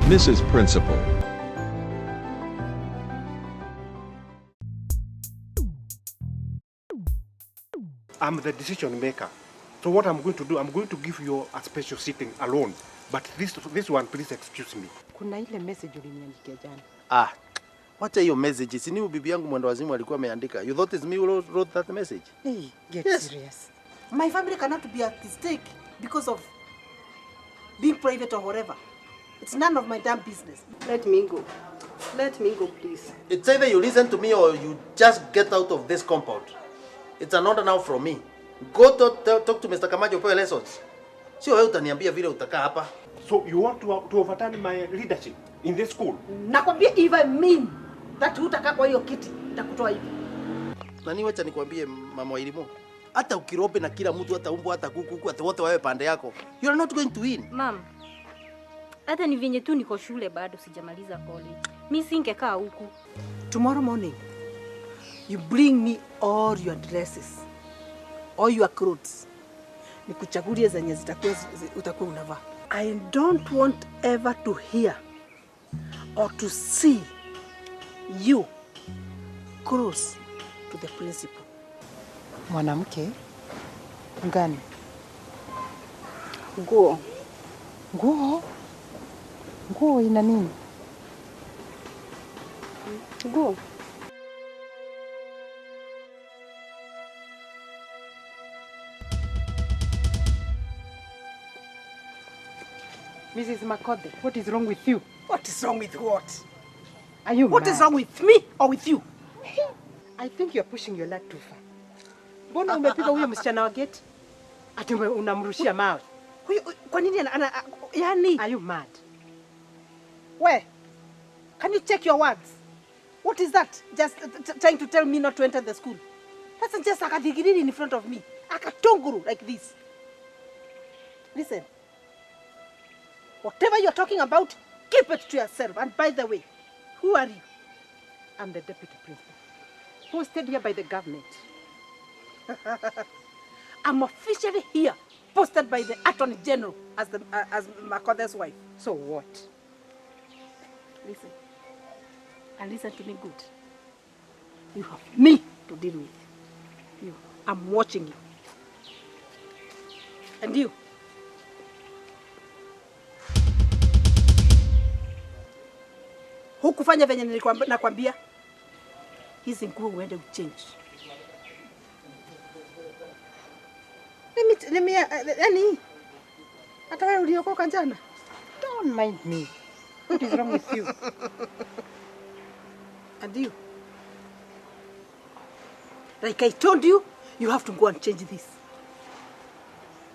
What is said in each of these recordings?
Mrs. Principal. I'm the decision maker. So what I'm going to do, I'm going to give you a special sitting alone. But this one, please excuse me. Kuna ile message uliniandikia jana. Ah, wacha hiyo message. Si ni bibi yangu mwendo wazimu alikuwa ameandika. You thought it's me who wrote that message? Hey, get yes. Serious. My family cannot be at stake because of being private or whatever. It's none of my damn business. Let me go. Let me go, please. It's either you listen to me or you just get out of this compound. It's an order now from me. Go to, talk to Mr. Kamajo upewe lessons. Sio wewe utaniambia vile utakaa hapa. So you want to overturn my leadership in this school? Nakwambia if I mean that hutakaa kwa hiyo kiti, nitakutoa hivi. Nani, wacha nikwambie mama Wairimu. Hata ukirope na kila mtu, hata umbo, hata kuku, hata wote wawe pande yako. You are not going to win. Mom, hata ni venye tu niko shule bado sijamaliza college. Mimi singekaa huku. Tomorrow morning, you bring me all your dresses, all your clothes. Nikuchagulie zenye zitakuwa utakuwa unavaa. I don't want ever to hear or to see you close to the principal. Mwanamke ngani? Nguo. Nguo? Nguo ina nini? Nguo. Mrs. Makode, what is wrong with you? What is wrong with what? Are you What mad? is wrong with me or with you? I think you're pushing your luck too far. Mbona umepiga huyo msichana wa gate? Ati unamrushia mawe. Huyo kwa nini ana yani? Are you mad? Where? Can you check your words? What is that? Just trying to tell me not to enter the school. That's just akadigiriri in front of me. Akatunguru like this. Listen. Whatever you're talking about, keep it to yourself. And by the way, who are you? I'm the deputy principal, posted here by the government. I'm officially here, posted by the Attorney General as the as Makothe's wife. So what? Listen, and listen to me good. You have me to deal with. You, I'm watching you. And you. Hukufanya venye nakwambia. Hizi nguo uende uchange. Let me, yani, hata wewe uliokoka jana. Don't mind me. What is wrong with you? And you. Like I told you, you have to go and change this.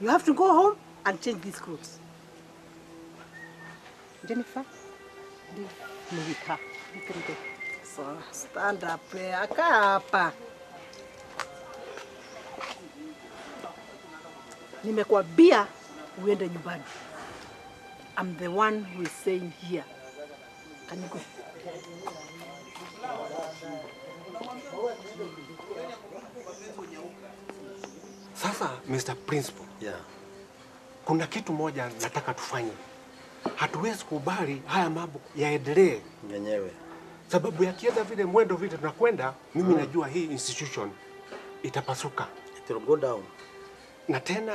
You have to go home and change these clothes. Jennifer, leave me with her. You can go. So stand up, kaa hapa. Nimekwambia uende nyumbani. I'm the one who is saying here. Can you go? Sasa Mr. Principal, Yeah. kuna kitu moja nataka tufanye. Hatuwezi kubali haya mambo yaendelee. Yenyewe. Sababu yakienda vile mwendo vile tunakwenda, mimi najua hii institution itapasuka. It will go down. Na tena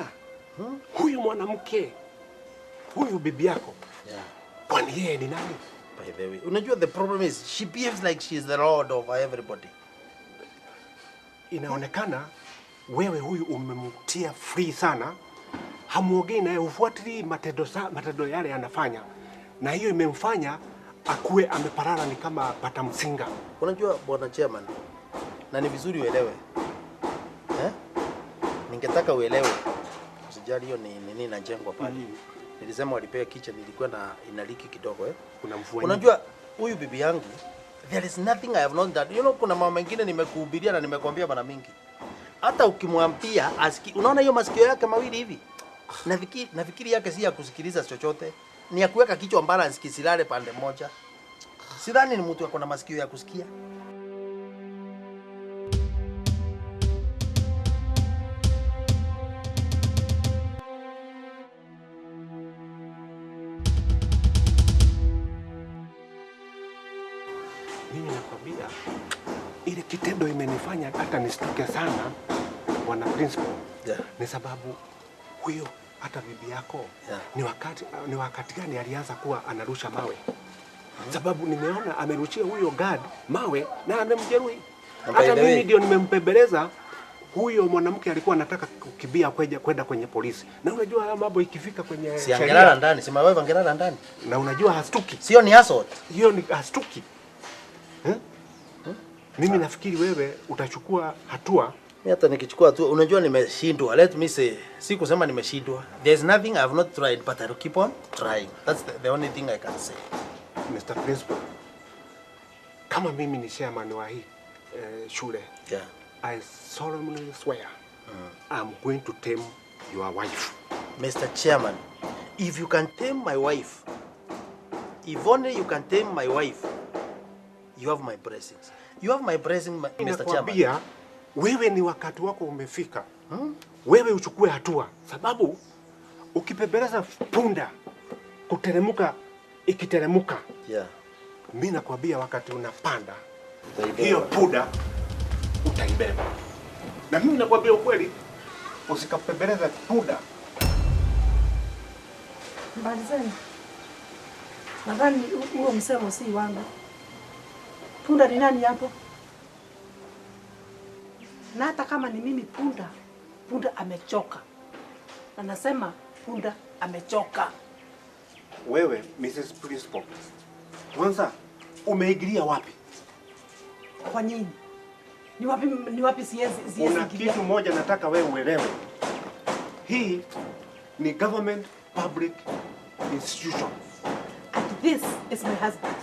huyu mwanamke, huyu bibi yako, Yeah. kwani yeye ni nani? By the way, unajua the problem is she behaves like she is the lord over everybody. Inaonekana wewe huyu umemtia free sana, hamuongei naye, hufuatilii matendo yale anafanya, na hiyo imemfanya akuwe ameparara ni kama bata msinga. Unajua bwana chairman, Na ni vizuri uelewe. Eh? Ningetaka uelewe. Usijali hiyo ni nini inajengwa pale. Nilisema walipea kitchen ilikuwa na inaliki kidogo eh. Kuna mvua. Unajua huyu bibi yangu, there is nothing I have not done. You know, kuna mambo mengine nimekuhubiria na nimekuambia mara mingi. Hata ukimwambia asiki, unaona hiyo masikio yake mawili hivi. Nafikiri yake si ya kusikiliza chochote, ni ya kuweka kichwa balance kisilale pande moja. Sidhani ni mtu ako na masikio ya kusikia. Mimi nakwambia ile kitendo imenifanya hata nistuke sana bwana principal. Yeah. Ni sababu huyo hata bibi yako Yeah. ni wakati gani alianza kuwa anarusha mawe? Sababu nimeona amerushia huyo guard mawe na amemjeruhi. Na by Hata the way- mimi ndio nimempembeleza. Huyo mwanamke alikuwa anataka kukimbia kwenda kwenye polisi. Na unajua haya mambo ikifika kwenye Si angelala ndani, si my wife angelala ndani. na unajua hastuki. Sio ni assault. Hiyo ni hastuki. Mimi nafikiri wewe utachukua hatua. Mimi hata nikichukua tu, unajua nimeshindwa. Let me say, si kusema nimeshindwa. There's nothing I have not tried, but I'll keep on trying. That's the only thing I can say. Mr. Principal, kama mimi ni chairman wa hii shule, Yeah. I solemnly swear I'm going to tame your wife. Mr. Chairman, if you can tame my wife, if only you can tame my wife, you have my blessings. You have my blessing, Mr. Chairman. Nakwambia wewe ni wakati wako umefika. Wewe uchukue hatua, sababu ukipembeleza punda kuteremuka ikiteremuka, Yeah. mimi nakwambia wakati unapanda Utaibeba. hiyo punda utaibeba. Na mimi nakwambia ukweli, usikapembeleza punda. Mbali zenu. Nadhani huo msemo si wangu. Punda ni nani hapo? Na hata kama ni mimi punda, punda amechoka. Na nasema punda amechoka. Wewe Mrs. Principal, kwanza umeingilia wapi? Kwa nini? Ni wapi siwezi Kuna kitu moja nataka wewe uelewe. Hii ni government public institution. And this is my husband.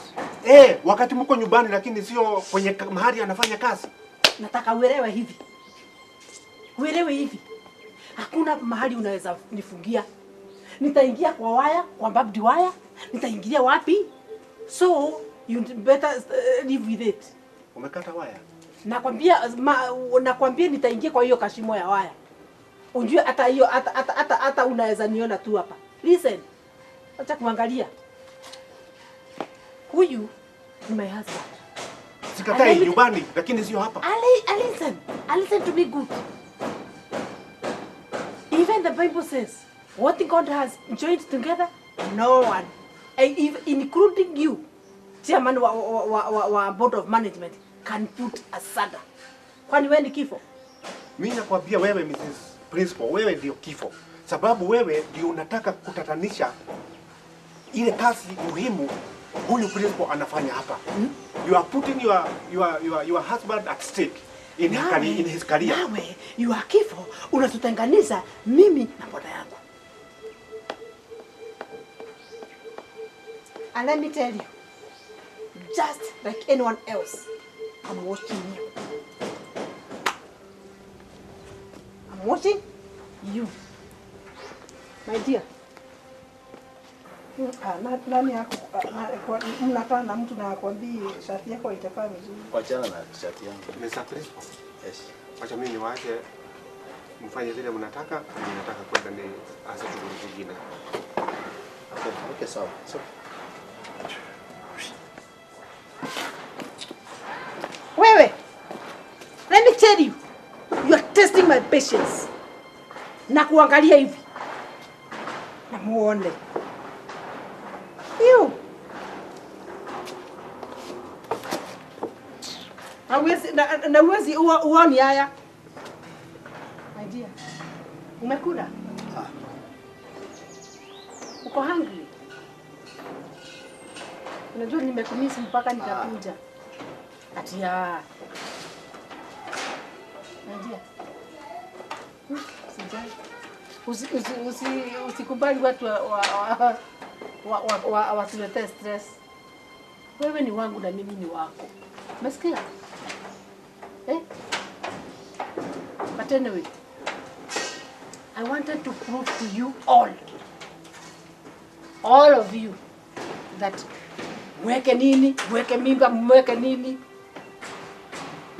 Wakati mko nyumbani lakini sio kwenye mahali anafanya kazi. Nataka uelewe hivi. Uelewe hivi. Hakuna mahali unaweza nifungia. Nitaingia kwa waya, kwa barbed wire, nitaingilia wapi? So you better live with it. Umekata waya? Nakwambia nitaingia kwa hiyo kashimo ya waya. Unjue hata hiyo hata unaweza niona tu hapa. Listen. Acha kuangalia. Huyu ni my husband. Sikatai nyumbani lakini sio hapa. Listen. Listen to me good. Even the Bible says, what God has joined together, no one, including you, chairman wa board of management, can put asunder. Kwani wewe ni kifo? Mimi nakwambia wewe Mrs. Principal, wewe ndio kifo. Sababu wewe ndio unataka kutatanisha ile kazi muhimu huyu principal anafanya hapa. You are putting your husband at stake in his career. Nawe, you are kifo, unatutenganisha mimi na bwana yangu. And let me tell you, just like anyone else, I'm watching you. I'm watching you. My dear. Nani yako mnakaa na mtu na akwambie shati yako itakaa vizuri? Wachana na shati yangu. Mr. Principal. Yes. Wacha mimi niwaache mfanye vile mnataka, mimi nataka kwenda ni asa shughuli zingine. Okay, sawa. So Wewe, let me tell you, you are testing my patience. Na kuangalia hivi. Na muone. You. Na uwezi uoni haya. My dear, umekula? Uko hungry? Unajua nimekumisi mpaka nikakuja. Atia. Usikubali watu watuletee stress. Wewe ni wangu na mimi ni wako. Umesikia? Eh? But anyway, I wanted to prove to you all of you, that mweke nini, mweke mimba, mweke nini,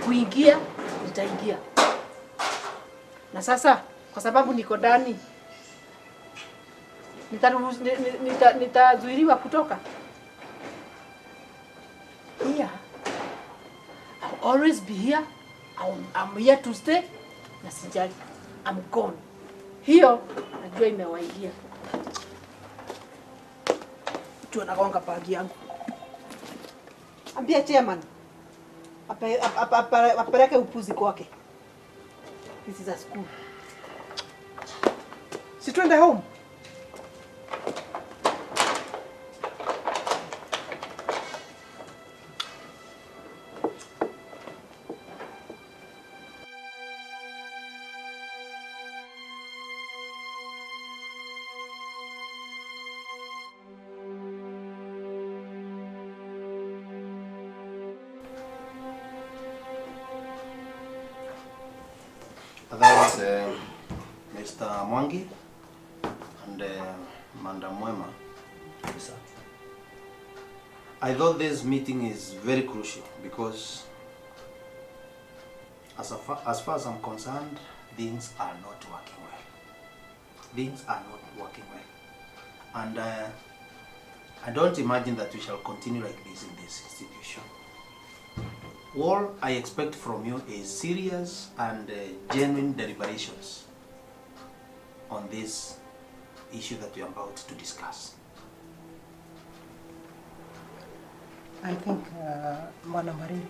kuingia, nitaingia. Na sasa, kwa sababu niko ndani, nitazuiliwa kutoka. Here, I'll always be here. I'm here to stay. Na sijali, I'm gone. Hiyo najua imewaingia. Mtu anagonga bagi yangu. Ambia chairman apeleke upuzi kwake. This is a school. Si twende home. Otherwise, Mr. Mwangi and Madam Mwema, I thought this meeting is very crucial because as far as I'm concerned, things are not working well. Things are not working well. And I don't imagine that we shall continue like this in this institution. All I expect from you is serious and genuine deliberations on this issue that we are about to discuss. I think, Bwana Mariri.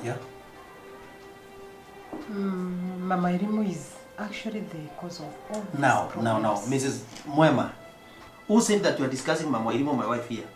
Yeah? Mama Irimo is actually the cause of all these Now, problems. Mrs. Mwema, who said that you are discussing Mama Irimo, my wife here?